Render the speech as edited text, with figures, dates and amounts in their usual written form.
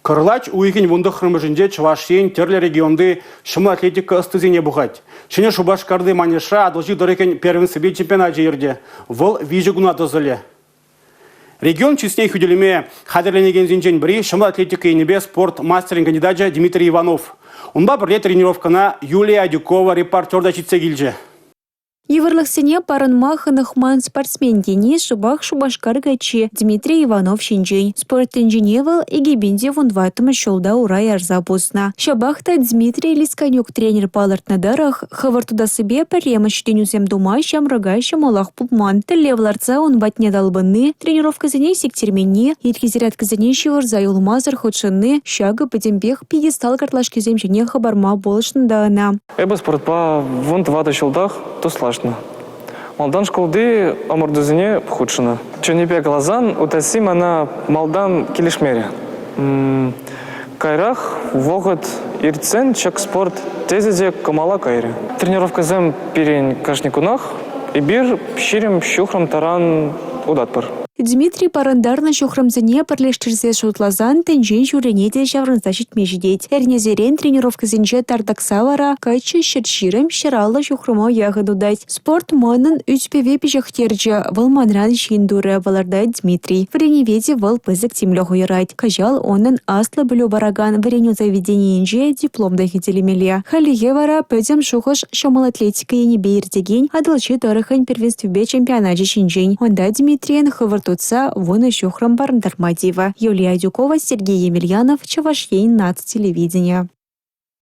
Кӑрлач уйӑхӗн 19-мӗшӗнче Чӑваш Ен тӗрлӗ регионти ҫӑмӑл атлетика ӑстисене пухать. Ҫӗнӗ Шупашкарти манежра Атӑлҫи тӑрӑхӗн первенствипе чемпионачӗ иртӗ. Вӑл 3 куна тӑсӑлӗ. Регион чысне хӳтӗлеме хатӗрленекенсенчен пӗри ҫӑмӑл атлетика енӗпе спорт мастерӗн кандидачӗ Дмитрий Иванов. Унпа пӗрле тренировкӑна Юлия Адюкова репортер та ҫитсе килчӗ. Йывӑрлӑхсене парӑнма хӑнӑхман спортсмен тени шӑпах Шупашкар каччи Дмитрий Иванов ҫинчен. Спорт тӗнчине вӑл 2014-мӗш ҫулта ура ярса пуснӑ. Ҫапах та Дмитрий Лисканюк тренер палӑртнӑ тӑрӑх, хӑвӑрт утассипе пӗрремӗш ҫитӗнӳсем тума ҫамрӑка ҫӑмӑлах пулман. Тӗллев лартса ун патне талпӑнни, тренировкӑсене сиктерменни, ирхи зарядкӑсене ҫывӑрса юлмасӑр хутшӑнни ҫакӑ пӗтӗмпех пьедестал картлашкисем ҫине хӑпарма пулӑшнӑ та ӑна. Эпӗ спортпа 14 ҫултах туслашнӑ. Малтан шкулти ӑмӑртусене хутшӑннӑ. Чӑннипе каласан, утасси мана малтан килӗшмерӗ. Кайрах вӑхӑт иртсен ҫак спорт тӗсӗ те кӑмӑла кайрӗ. Тренировкӑсем пирӗн кашни кунах. Эпир 20 ҫухрӑм таран утатпӑр. Дмитрий парӑнтарнӑ ҫухрӑмсене пӗрлештерсе шутласан тӗнчен ҫуррине те ҫаврӑнса ҫитме ҫитет. Эрнесерен тренировкӑсенче тар тӑкса вара каччӑ 120, 150 ҫухрӑма яхӑн утать. Спорт манӑн ӳт-пӗве пиҫӗхтерчӗ, вӑл манран ҫын турӗ, палӑртать Дмитрий. Вӗренӗве те вӑл пысӑк тимлӗх уйӑрать. Кӑҫал унӑн аслӑ пӗлӳ паракан вӗренӳ заведенийӗнче диплом та хӳтӗлемелле. Хальлӗхе вара пӗтӗм шухӑш ҫӑмӑл атлетика енӗпе иртекен Атӑлҫи тӑрӑхӗн первенствипе чемпионачӗ ҫинчен. Унта Дмитрийӗн хӑвӑрт утса 10 ҫухрӑм парӑнтарма тивӗ. Юлия Адюкова, Сергей Емельянов, Чӑваш Ен наци телевиденийӗ.